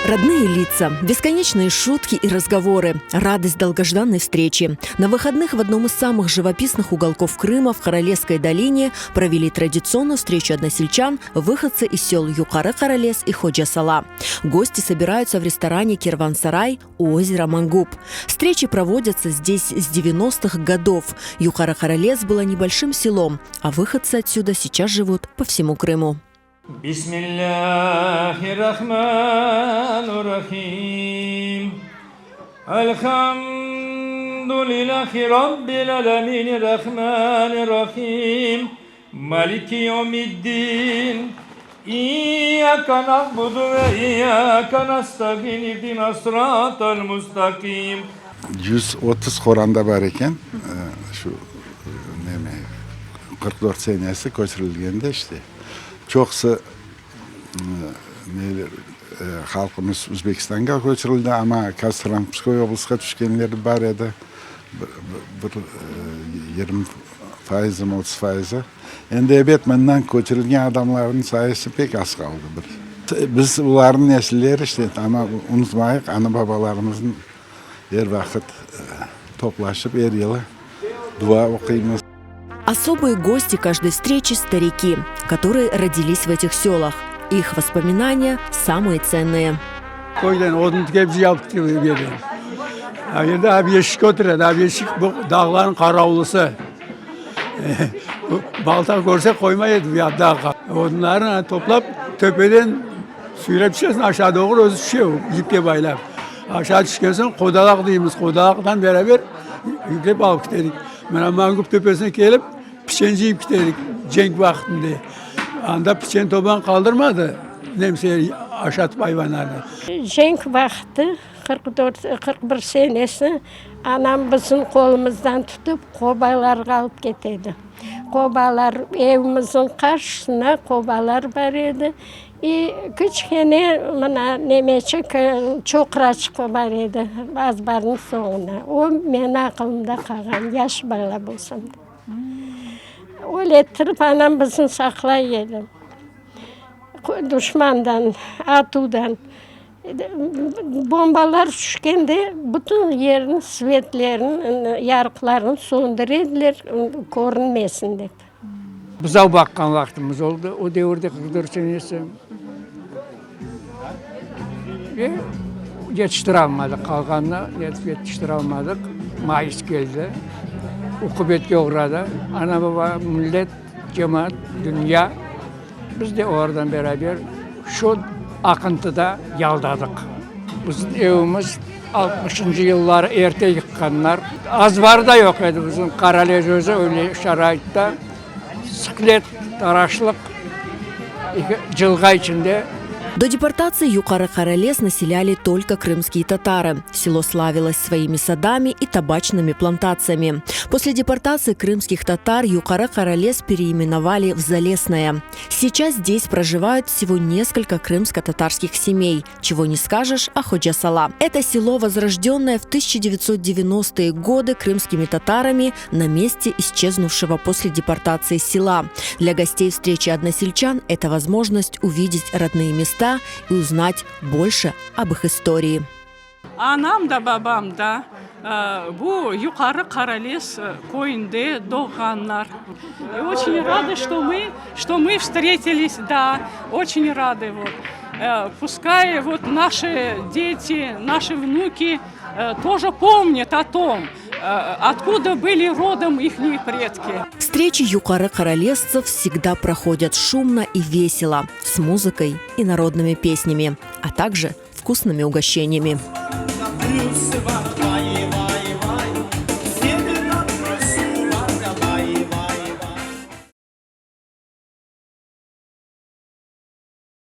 Родные лица, бесконечные шутки и разговоры, радость долгожданной встречи. На выходных в одном из самых живописных уголков Крыма в Королевской долине провели традиционную встречу односельчан, выходцы из сел Юкары-Королес и Ходжа-Сала. Гости собираются в ресторане «Керван-Сарай» у озера Мангуб. Встречи проводятся здесь с 90-х годов. Юкары-Королес было небольшим селом, а выходцы отсюда сейчас живут по всему Крыму. Bismillâhirrahmanirrahim. Elhamdülillâhi Rabbil âlemin Errahmanirrahim. Maliki yevmiddin. İyyâke na'budu ve iyyâke nesta'in İhdinas sıratal mustaqim. 130 qoranda bar eken, şu neme, 44 senesi köçürilgende işte. Çoqusı neler, halqımız Özbekistanğa köçürildi, amma Kostranskoy oblastqa tüşkenler bar edi, bir 20 fayızı, 30 fayızı. Endi, ebet, mından köçürilgen adamlarnıñ sayısı pek az qaldı. Bir, biz olarnıñ nesilleri işte, amma unutmayıq, ana-babalarımıznıñ er vaqıt toplaşıp, er yılı dua oquymız. Особые гости каждой встречи – старики, которые родились в этих селах. Их воспоминания самые ценные. Köyden odun tikep cıyap bergen. Endi obyeşik otura edi. Obyeşik bu dağlarnıñ qaravullısı. Balta körse qoymay edi bu dağğa. Odunlarnı toplap töpeden süyrep tüşesiñ aşağı doğru özü tüşe yipke baylap. Aşağı tüşken soñ qodalaq deymiz, qodalaqtan beraber yüklep alıp kitedik. Mına Mangup töpesine kelip piçen cıyıp kitedik cenk vaqtında. Anda piçen toban qaldırmadı nemseler aşatıp ayvanlarnı. Cenk vaqtı, 44, 41 senesi, anam bizim qolumızdan tutıp qobalarğa alıp kete edi. Qobalar, evimizniñ qarşısına qobalar bar edi. İ kiçkene mına nemeçik, çoqraçıq bar edi azbarnıñ soñuna. O menim aqılımda qalğan, yaş bala bolsam da. Öyle ettirip anam bizni saqlay edi duşmandan, atuvdan. Bombalar tüşkende bütün yerniñ svetlerini, yarıqlarını söndüre ediler, körünmesin dep. Buzav baqqan vaqtımız oldı, o devirde, 44 senesi. Ve yetiştiralmadıq, qalğanını yetiştiralmadıq. Mayıs keldi, uqubetke oğradı. Ana-baba, millet, cemaat, dünya, biz de olardan beraber şu aqıntıda yaldadıq. Bizim evimiz altmışıncı yılları erte yıqqanlar. Azbarı da yoq edi bizim, Qaralez özü öyle şaraitta, sıqlet, taraşlıq, cılğa içinde. До депортации Юкары Каралес населяли только крымские татары. Село славилось своими садами и табачными плантациями. После депортации крымских татар Юкары Каралес переименовали в Залесное. Сейчас здесь проживают всего несколько крымско-татарских семей. Чего не скажешь о Ходжасала. Это село, возрожденное в 1990-е годы крымскими татарами на месте исчезнувшего после депортации села. Для гостей встречи односельчан это возможность увидеть родные места и узнать больше об их истории. Anam da, babam da bu Yuqarı Qaralez köyünde doğğanlar. И очень рады, что мы, что мы встретились, да, очень рады. Вот. Пускай вот наши дети, наши внуки тоже помнят о том, откуда были родом их предки. Встречи юкары королевцев всегда проходят шумно и весело, с музыкой и народными песнями, а также вкусными угощениями.